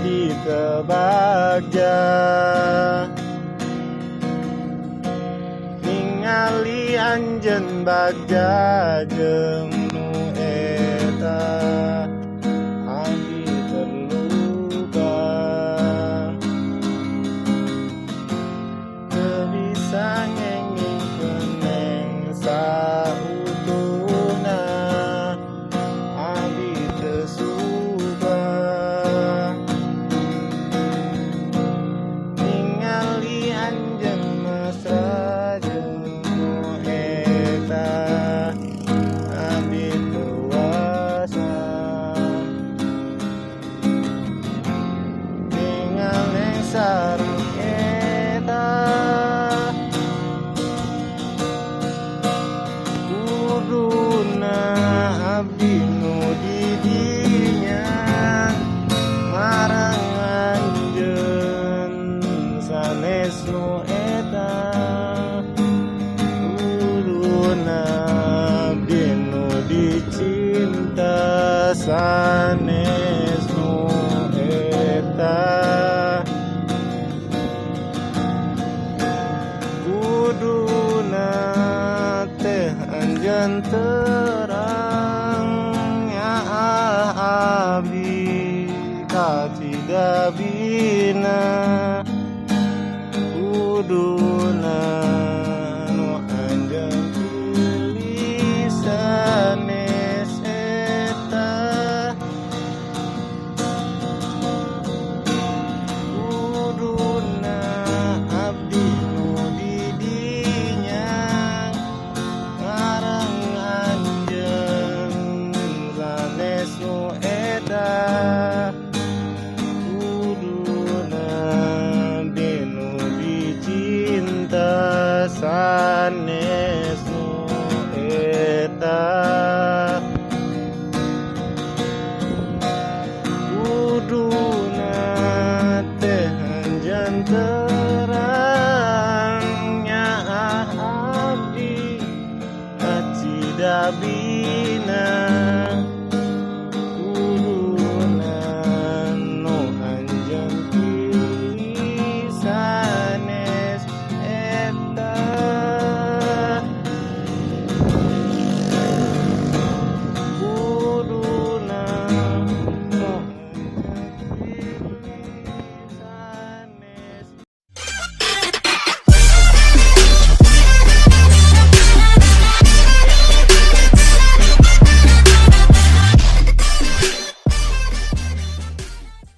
Abdi teu bagja ningali anjeun bagja jeung nu eta. Abdi terluka, teu bisa ngengingkeun neng sautuhna. Abdi teu suka ningali anjeun mesra jeung nu eta. Abdi teu wasa ningal neng sareng eta. Kuduna abdi nu di dinya marang anjeun sanes nu eta. Kuduna abdi nu dicinta sanes nu eta. Kuduna teh anjeun terang nyaah abdi kacidabina. Kuduna nu anjeun pilih sanes eta. Kuduna abdi nu di dinya marang anjeun sanes nu eta. Kuduna abdi nu dicinta sanes nu eta. Kuduna teh anjeun terang nyaah abdi kacidabina.